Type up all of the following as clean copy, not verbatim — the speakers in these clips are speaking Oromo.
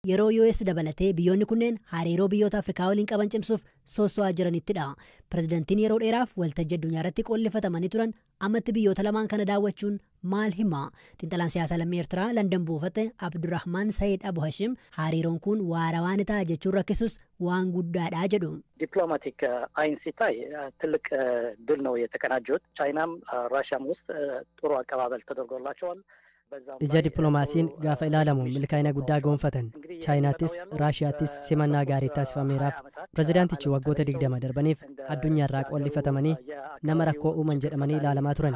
Yeroo US dabalatee biyyoonni kunneen hariiroo biyyoota Afrikaa waliin qaban cimsuuf soosso'aa jiranittidha. Pirezidantiin yeroo dheeraaf waltajjii addunyaa irratti qollifatamanii turan ammatti biyyoota lamaan kana daawwachuun maal hima? Xiinxalaan siyaasaa lammii Eertiraa Landan buufate Abdurrahmaan Sayid Abu Hashim hariiroon kun waarawaa ni ta'a jechuun rakkisus waan guddaadha jedhu. ዲፕሎማቲክ አይን ሲታይ ትልቅ ድል ነው የተቀናጁት። ቻይናም ራሽያም ውስጥ ጥሩ አቀባበል ተደርጎላቸዋል። Ija dippiloomaasiin gaafa ilaalamu milkaa'ina guddaa gonfatan. Chaayinaattis Raashiyaattis simannaa gaarii taasifameeraaf. Pirezidaantichi waggoota 20 darbaniif addunyaarraa qollifatamanii nama rakkoo uuman jedhamanii ilaalamaa turan.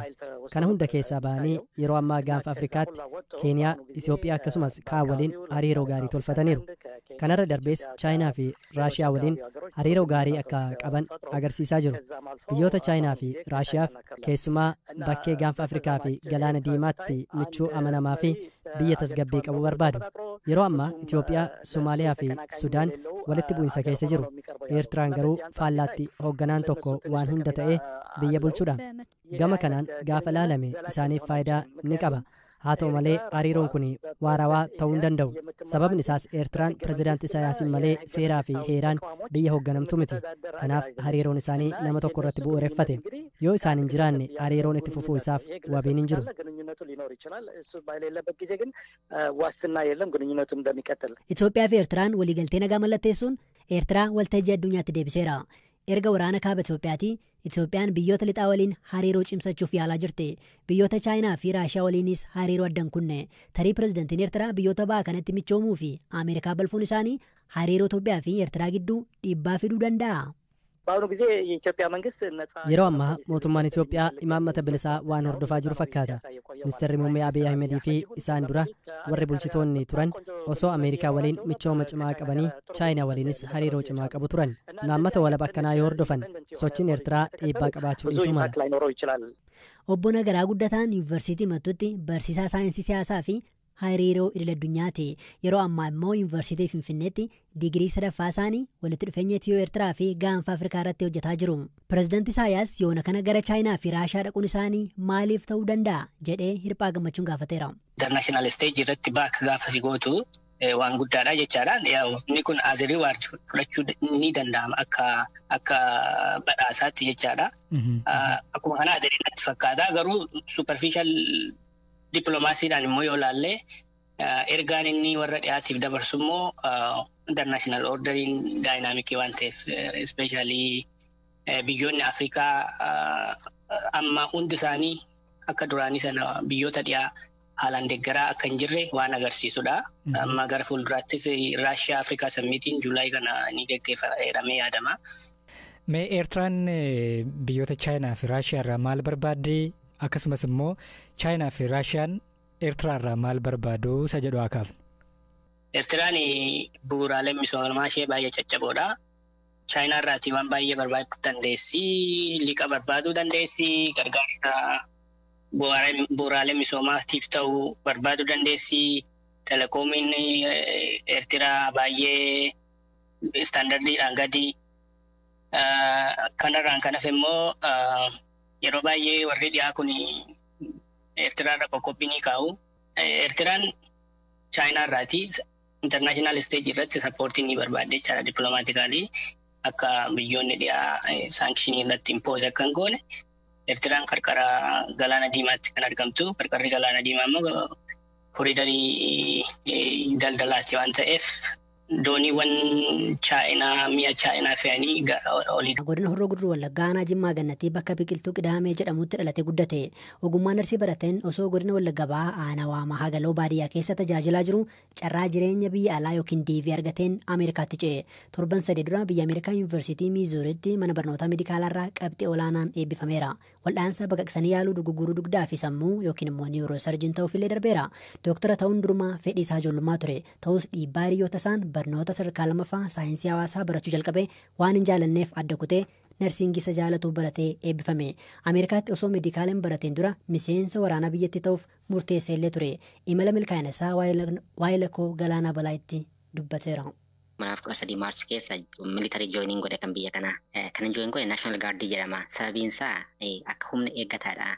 Kana hunda keessaa bahanii yeroo ammaa Gaanfa Afrikaatti Keeniyaa, Itoophiyaa akkasumas kaan waliin hariiroo gaarii tolfataniiru. Kanarra darbees Chaayinaa fi Raashiyaa waliin hariiroo gaarii akka qaban agarsiisaa jiru. Biyyoota Chaayinaa fi Raashiyaaf keessumaa bakkee Gaanfa Afrikaa fi Galaana Diimaatti michuu amanamaa fi biyya tasgabbii qabu barbaadu. Yeroo ammaa Itoophiyaa, Somaaliyaa fi Sudaan walitti bu'insa keessa jiru. Eertiraan garuu faallaatti hoogganaan tokko waan hunda ta'ee biyya bulchuudha. Gama kanaan gaafa ilaalame isaaniif faayidaa ni qaba. Haa ta'u malee, hariiroon kun waarawaa ta'uu hin danda'u. Sababni isaas Eertiraan pirezidaanti Isaayaasiin malee seeraa fi heeraan biyya hoogganamtu miti. Kanaaf hariiroon isaanii nama tokko irratti bu'uureffate. Yoo isaan hin jiraanne, hariiroon itti fufuu isaaf wabiin hin jiru. ግንኙነቱ ሊኖር ይችላል። እሱ በሌለበት ጊዜ ግን ዋስትና የለም ግንኙነቱ እንደሚቀጥል። Itoophiyaa fi Eertiraan waliigaltee nagaa mallatteessuun Eertiraa waltajjii addunyaatti deebiseera. Erga waraana kaaba Itoophiyaatii Itoophiyaan biyyoota lixaa waliin hariiroo cimsachuuf yaalaa jirti. Biyyoota Chaayinaa fi Raashiyaa waliinis hariiroo addan kunne. Tarii pirezidantiin Eertiraa biyyoota bahaa kanatti michoomuu fi Ameerikaa balfuun isaanii hariiroo Itoophiyaa fi Eertiraa gidduu dhiibbaa fiduu danda'a. በአሁኑ ጊዜ የኢትዮጵያ መንግስት ነጻ Yeroo ammaa mootummaan Itoophiyaa imaammata bilisaa waan hordofaa jiru fakkaata. Ministeerri muummee Abiy Ahimedii fi isaan dura warri bulchitoonni turan osoo Ameerikaa waliin michooma cimaa qabanii Chaayinaa waliinis hariiroo cimaa qabu turan. Imaammata walaba akkanaa yoo hordofan, sochiin Eertiraa dhiibbaa qabaachuu ብዙ dhiisuu mala. ኢምፓክት ላይኖረው ይችላል። Obbo Nagaraa Guddataan Yuunivarsiitii Mattuutti barsiisaa saayinsii siyaasaa fi hariiroo idil addunyaati. Yeroo ammaa immoo Yuunivarsiitii Finfinneetti digirii sadaffaa isaanii walitti dhufeenya Itiyoo Eertiraa fi Gaanfa Afrikaa irratti hojjetaa jiru. Pireezidanti Isaayyaas yoona kana gara Chaayinaa fi Raashiyaa dhaquun isaanii maaliif ta'uu danda'a jedhee Hirphaa Gammachuun gaafateera. International stage irratti back gaafa si gootu waan guddaadha jechaadha. Inni kun as a reward fudhachuu ni danda'ama, akka badhaasaatti jechaadha. Akkuma kana adeemee natti fakkaata, garuu superficial dippiloomaasiidhaan immoo yoo laalle, ergaan inni warra dhiyaatiif dabarsu immoo international orderiin dynamicii waan ta'eef, especially biyyoonni Afrikaa amma hundi isaanii akka duraanii sana biyyoota dhiyaa haalaan deeggaraa akka hin jirre waan agarsiisudha. Amma gara fuulduraattis Raashiyaa Afrikaa summitiin July kana ni geggeeffama jedhamee yaadama. Mee Eertiraan biyyoota Chaayinaa fi Raashiyaa irraa maal barbaaddi? Akkasumas immoo Chaayinaa fi Raashiyaan Eertiraa irraa maal barbaadu isa jedhu haa kaafnu. Eertiraan bu'uuraaleen misoomaa ishee baay'ee caccaboodha. Chaayinaa irraatii waan baay'ee barbaaduu dandeessi. Liqa barbaaduu dandeessi. Gargaarsa bu'uuraalee misoomaatiif ta'u barbaaduu dandeessi. Telekoomiin Eertiraa baay'ee standardiidhaan gadi. Kanarraan kan hafe immoo yeroo baay'ee warri dhiyaa kun Eertiraa irra qoqqobbii ni kaa'u. Eertiraan Chaayinaa irraatii international stage irratti supportii ni barbaadde jechaadha, diplomatically akka biyyoonni dhiyaa sanctionii irratti impose akka hin goone. Eertiraan qarqara Galaana Diimaatti kan argamtu. Qarqarri Galaana Diimaa immoo corridorii daldalaati waan ta'eef, dooniiwwan Chaayinaa mi'a Chaayinaa fe'anii olii. Godina Horroo Guduruu Wallaggaa aanaa Jimmaa Gannatii bakka Biqiltuu Qidaamee jedhamutti dhalatee guddate. Ogummaa narsii barateen osoo godina Wallagga Bahaa aanaa Waamaa Hagaloo baadiyyaa keessa tajaajilaa jiru carraa jireenya biyya alaa yookiin DV argateen Ameerikaatti ce'e. Torban 3 dura biyya Ameerikaa Yuunivarsiitii Miizuuritti mana barnootaa meedikaalaarraa qabxii olaanaan eebbifameera. Wal'aansa baqaqsanii yaaluu dugugguruu dugdaa fi sammuu yookiin immoo neurosurgeon ta'uufillee darbeera. Dooktara ta'uun durumaa fedhii isaa ijoollummaa ture. Ta'us, dhiibbaa hiriyoota isaan barnoota sadarkaa lammaffaa saayinsii hawaasaa barachuu jalqabe waan hin jaalanneef adda kutee nursingii isa jaalatu baratee eebbifame. Ameerikaatti osoo meedikaaliin barateen dura miseensa waraanaa biyyattii ta'uuf murteessee illee ture. Imala milkaa'ina isaa waa'ee lakkoo Galaanaa Balaa'itti dubbateera. 2013 March keessa military joining godhe kan biyya kanaa. Kan join godhe National Guard jedhama. Sababiin isaa akka humna eeggataadha.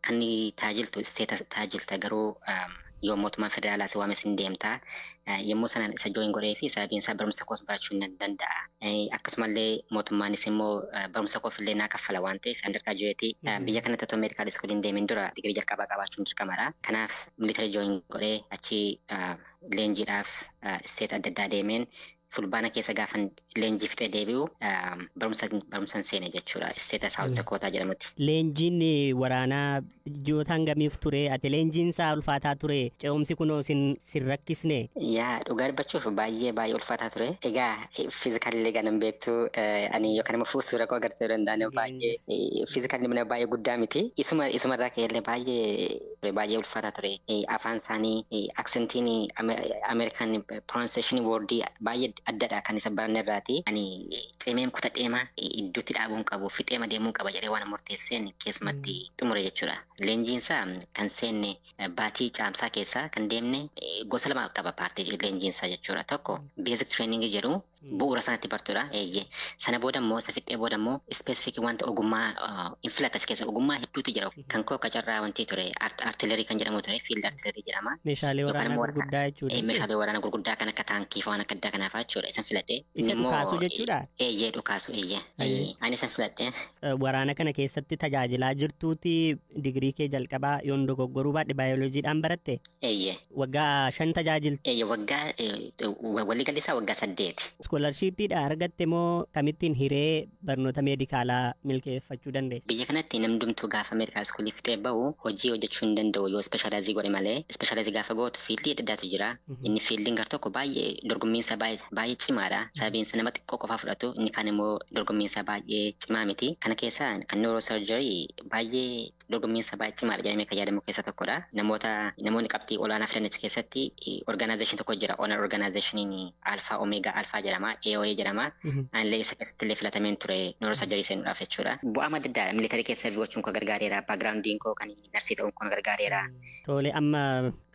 Kan tajaajiltu state tajaajilta, garuu Yoo mootummaan federaalaa si waame sin deemtaa. Yommuu sana isa join godhee fi sababiin isaa barumsa koos barachuu nan danda'a. Akkasumallee mootummaanis immoo barumsa koof illee naa kaffala waan ta'eef undergraduate biyya kanatti otoo medical school hin deemin dura digirii jalqabaa qabaachuun dirqamadha. Kanaaf military join godhee achi leenjiidhaaf state adda addaa deemeen Fulbaana keessa gaafan leenjii fixee deebi'u barumsan seene jechuudha. State South Dakota jedhamutti. Leenjiin waraanaa ji'oota hangamiif ture? Ati leenjiin isaa ulfaataa ture? Ce'umsi kunoo sin rakkisne? Yaa, dhugaa dubbachuuf baay'ee baay'ee ulfaataa ture. Egaa physically egaa nan beektu, ani yookaan immoo suura koo agartee danda'an, baay'ee physically mana baay'ee guddaa miti. Isumarraa ka'ellee baay'ee baay'ee ulfaataa ture. Afaan isaanii, accentiin Ameerikaan, pronunciation wordii baay'ee addadha kan isa baranne irraati. Ani cimeen kutadheema iddootti dhaabuun qabu, fixeema deemuu qaba jedhee waan murteesseen keessumatti xumure jechuudha. Leenjiin isaa kan seenne baatii Caamsaa keessaa kan deemne, gosa lama qaba paartii leenjiin isaa jechuudha. Tokko basic training jedhu, bu'uura sanatti bartuudha. Eeyyee. Sana booda immoo, isa fixee booda immoo, specific wanta ogummaa hin filata. Keessa ogummaa hedduutu jira. Kan koo qacarraa wanti ture artillery kan jedhamu ture, field artillery jedhama. Meeshaalee waraanaa gurguddaa jechuudha. Meeshaalee waraanaa gurguddaa kan akka taankii fi waan akka addaa kanaafaa jechuudha. Isan filadhe. Isa dhukaasuu jechuudha? Eeyyee, dhukaasu, eeyyee. Ani isan filadhe. Waraana kana keessatti tajaajilaa jirtuuti digirii kee jalqabaa, yoon dogoggoruu baadhe, baayoloojiidhaan baratte? Eeyyee. Waggaa 5 tajaajilte? Eeyyee, waggaa waliigalli isaa waggaa 8. Scholarshipiidha argatte moo kamittiin hiree barnoota meedikaalaa milkeeffachuu dandeesse? Biyya kanatti namdumtuu gaafa medical schoolii fixee bahu hojii hojjechuu hin danda'u yoo specialize godhe malee. Specialize gaafa gootu fieldii adda addaatu jira. Inni fieldiin gar tokko baay'ee dorgommiinsa baay'ee cimaadha. Sababiin isaa nama xiqqoo qofaa fudhatu, inni kaan immoo dorgommiinsa baay'ee cimaa miti. Kana keessaa kan neurosurgery baay'ee dorgommiinsa baay'ee cimaadha jedhamee kan yaadamu keessaa tokkodha. Namoonni qabxii olaanaa fidan achi keessatti organization tokko jira. Honor organizationiin Alpha Omega Alpha jedhama. AOA jedhama. Anillee isa keessatti illee filatameen ture neurosurgery seenuudhaaf jechuudha. Bu'aa madda addaa military keessa gochuun koo gargaareera. Backgroundiin koo kan narsii ta'uun koo gargaareera. Tole, amma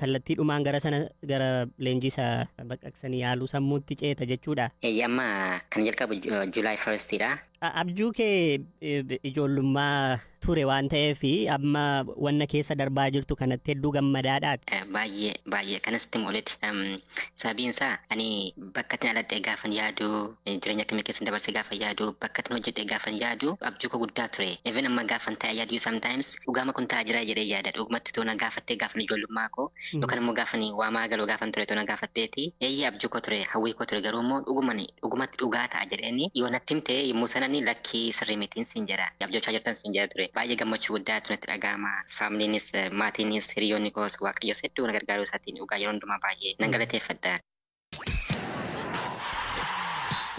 kallattii dhumaan gara sana, gara leenjii isa baqaqsanii yaaluu sammuutti ceeta jechuudha. Amma kan jalqabu July 1stidha. Abjuu kee ijoollummaa ture waan ta'eef amma wanna keessa darbaa jirtu kanatti hedduu gammadaadha. Baay'ee baay'ee kanasitti mul'ate. Sababiin isaa ani bakka itti dhaladhe gaafan yaadu, jireenya akkamii keessa dabarse gaafa yaadu, bakka itti hojjedhe gaafan yaadu, abjuu koo guddaa ture. Even amma gaafan taa'ee yaadu, sometimes dhugaama kun taa'aa jira jedhee yaada. Dhugumatti toona gaafattee gaafan ijoollummaa koo yookaan immoo gaafan waamaa galuu gaafan ture toona gaafatteeti. Eeyyee, abjuu koo ture, hawwii koo ture, garuu immoo dhugumatti dhugaa ta'a jedheeni yoo natti himte yommuu sanani, lakkii, sirrii mitiin siin jedha. Abjochaa jirtan siin jedha ture. Baay'ee gammachuu guddaatu natti dhaga'ama. Faamiliinis, maatiinis, hiriyoonni koos, Waaqayyos hedduu na gargaaruu isaatiin dhugaa yeroo hundumaa baay'ee nan galateeffadha.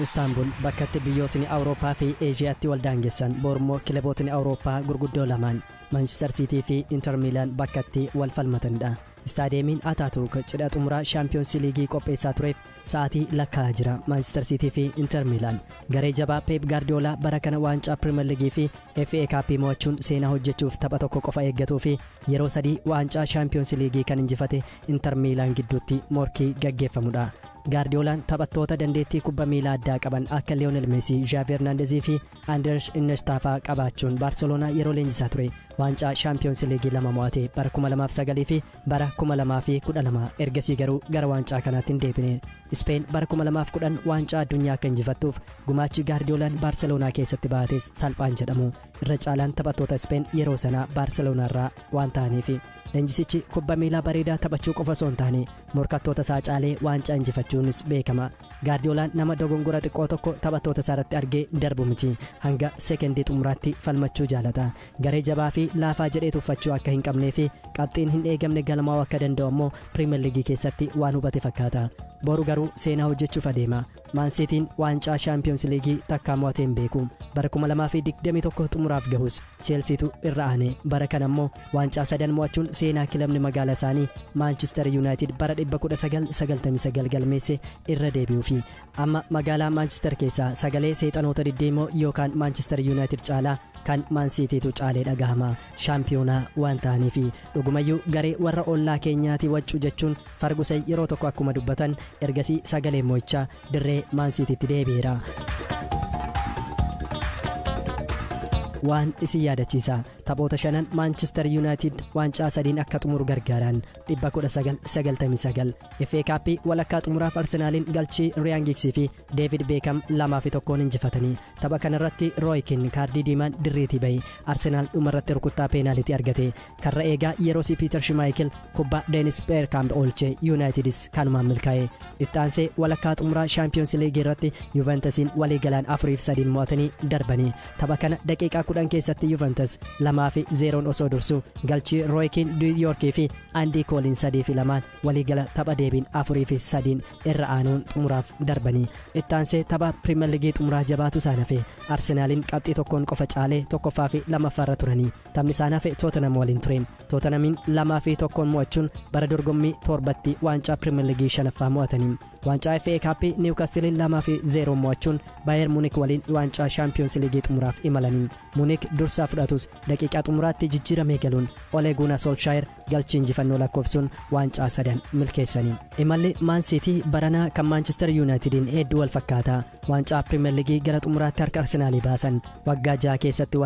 Istaanbul bakkatti biyyootni Awurooppaa fi Eeshiyaatti wal daangessan, boormoo kilabootni Awurooppaa gurguddoo lamaan Maanchister Siitii fi Inter Miilaan bakkatti wal falmatanidha. Istaadiyeemiin Ataaturk cidha xumuraa Shaampiyoonsi Liigii qopheessaa tureef sa'aatii lakkaa'aa jira. Maanchister Siitii fi Inter Miilaan garee jabaa Peep Gaardiyoolaa bara kana waancaa Pirimeer Liigii fi FA Kaappii mo'achuun seenaa hojjechuuf tapha tokko qofa eeggatuu fi yeroo sadii waancaa Shaampiyoonsi Liigii kan injifate Inter Miilaan gidduutti morkii gaggeeffamudha. Gaardiyoolaan taphattoota dandeettii kubba miilaa addaa qaban akka Liyoonel Meesii, Xaavi Hernaandezii fi Anders Iniestaa fa'aa qabaachuun Baarseloonaa yeroo leenjisaa ture waancaa Shaampiyoonsi Liigii lama mo'ate, bara 2009 fi bara 2012. Ergasii garuu gara waancaa kanaatti hin deebine. Ispeen bara 2010 waancaa addunyaa akka injifattuuf gumaachi Gaardiyoolaan Baarseloonaa keessatti baates salphaan jedhamu. Irra caalaan taphattoota Ispeen yeroo sanaa Baarseloonaa irraa waan ta'aniif, leenjisichi kubba miilaa bareedaa taphachuu qofa osoo hin taane morkattoota isaa caalee waancaa injifachuunis beekama. Gaardiyoolaan nama dogongora xiqqoo tokko taphattoota isaa irratti argee darbu miti. Hanga sekendii xumuraatti falmachuu jaalata. Garee jabaa fi laafaa jedhee tuffachuu akka hin qabnee fi qabxiin hin eegamne galmaa'uu akka danda'u immoo Pirimeer Liigii keessatti waan hubate fakkaata. Boru garuu seenaa hojjechuuf adeema. Maansiitiin waancaa Shaampiyoons Liigii takkaa mo'atee hin beeku. Bara 2021 xumuraaf gahus Cheelsiitu irra aane. Bara kana immoo waancaa sadan mo'achuun seenaa kilabni magaalaa isaanii Maanchister Yuunaayitid bara 1999 galmeesse irra deebi'uufi. Amma magaalaa Maanchister keessaa sagalee seexanoota diddiimoo yookaan Maanchister Yuunaayitid caalaa kan Maansiitiitu caalee dhagahama, shaampiyoonaa waan ta'aniifi. Dhugumayyuu garee warra ollaa keenyaati waccuu jechuun Fargusen yeroo tokko akkuma dubbatan, ergasii sagalee mo'ichaa dirree Maansiitiitti deebi'eera. Waan isin yaadachiisa, Taphoota shanan Maanchister Yuunaayitid waancaa sadiin akka xumuru gargaaran 1999 FA Cup walakkaa xumuraaf Arsenaaliin galchii Riyaan Giigsii fi Deevid Beekam 2-1 injifatanii. Tapha kanarratti Rooykin kaardii diimaan dirreetii bahe. Arsenaal dhumarratti rukuttaa peenaalitii argate. Karra eegaa yeroo Piiter Shimaayikil kubbaa Deenis Beerkaamp oolche. Yuunaayitidis kanumaan milkaa'e. Itti aansee walakkaa xumuraa Shaampiyoons Liigii irratti Yuuventasiin walii galaan 4-3 mo'atanii darbanii. Tapha kana daqiiqaa 10 keessatti Yuuventas 2-0 osoo dursu galchii Rooykin Niiwuyoorkii fi Andii Kooliin 3-2 waliigala tapha deebiin 4-3 irra aanuun xumuraaf darbanii. Itti aansee tapha Pirimeer Liigii xumuraa jabaatu isaan hafe. Arsenaaliin qabxii tokkoon qofa caalee tokkoffaa fi lammaffaarra turanii. Taphni isaan hafe Tootanam waliin ture. Tootanamiin 2-1 mo'achuun bara dorgommii torbatti waancaa Pirimeer Liigii shanaffaa mo'atanii. Waancaa FA Cup Niwukastiliin 2-0 mo'achuun Baayer Muunik waliin waancaa Shaampiyoons Liigii xumuraaf imalanii. Muunik dursaa fudhatus daqiiqaa xumuraatti jijjiiramee galuun Ole Gunnar Solskjaer galchii injifannoo lakkoofsuun waancaa sadan milkeessanii. Imalli Maan Siitii baranaa kan Maanchister Yuunaayitidiin hedduu wal fakkaata. Waancaa Pirimeer Liigii gara xumuraatti harka Arsenaalii baasan. Waggaa 6 keessatti